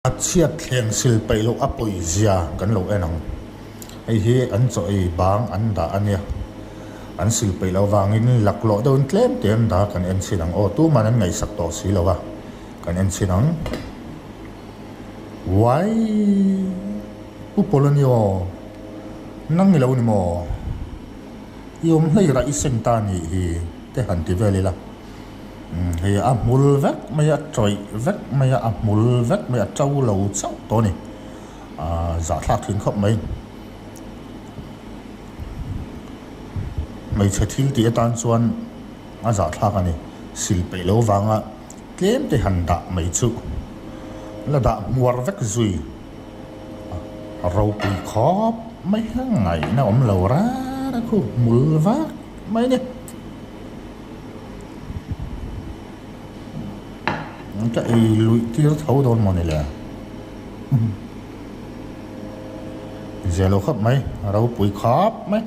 A chhiat thleng sil peih loh a pawi zia kan lo en ang. Hei hi an chaw ei bang an dah a nia. An sil peih loh vangin laklawh deuhin tlem te an dah a kan en chhin ang. Aw tuman an ngaihsak tawh si lo a, kan en chhin ang. Uai! Pu Polonio, nang i lo ni maw? I awm hlei rah i seng ta nih hi te han ti vel ila. Hei a hmul vek mai a, tawih vek mai a, a hmul vek mai a, to lo chauh tawh a ni. Ahh zahthlak thin khawp mai. Hmeichhe thil tih atan chuan a zahthlak a ni. Sil peih lo vanga tlem te han dah mai chu la dah hmuar vek zui a ropui khawp mai a, ngaihna awm lo rar a khu hmul vak mai a ni. Ka ei luih tir tho dawn maw ni le? Zia lo khawp mai, a ropui khawp mai.